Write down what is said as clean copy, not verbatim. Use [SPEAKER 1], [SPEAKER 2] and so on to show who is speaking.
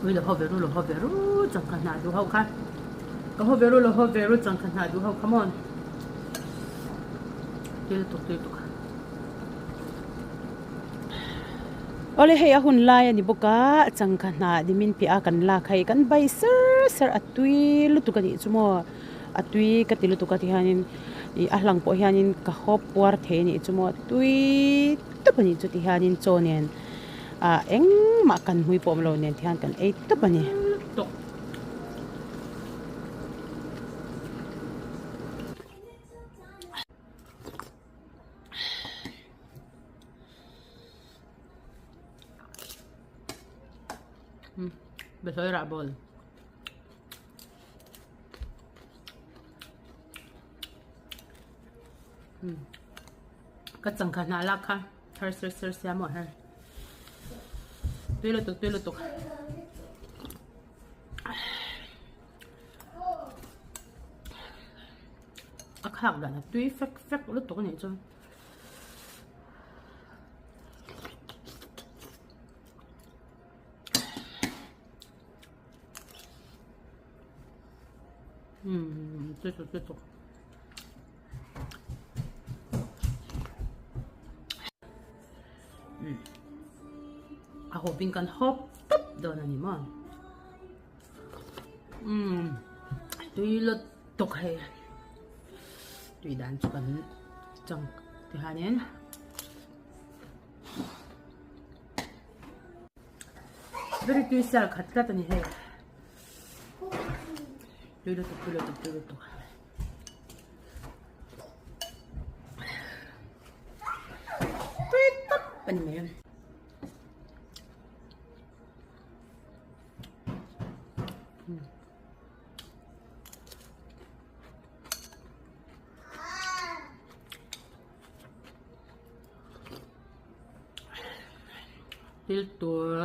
[SPEAKER 1] Ui lo haw ve ru lo haw ve ru changkha hnah duh ho kha ka haw ve ru lo haw ve ru changkha hnah duh ho kha maw tui lutuk tui lutuk. Awle hei a hun lai a ni bawk a changkha hnah dimin piah a kan lak hei kan bai sar sar a tui lutuk a nih chu maw a tui ka ti lutuk a tihianin ih a hlang pawh hianin ka hawp puar thei a nih chu maw tui tawp a nih chu tihianin chaw nen. Ah engmah kan hmui pawh awm lo nen tihian kan ei tawp a ni. Behlawi rah bawl. Ka changkha hnah lak kha. Thar ser ser sia maw her. Tui lutuk tui lutuk. A khak dan a tui fek fek lutuk anih chu. Hmm, tui tuk tui tuk. A hawpin kan hawp tawp dawn a ni maw umm tui la tawk hei tui dan chu kan chang tihianin very tui sel khat tlat a ni hei tui lutuk tui lutuk tui lutuk. Tui tawp a ni mai. Thil tur.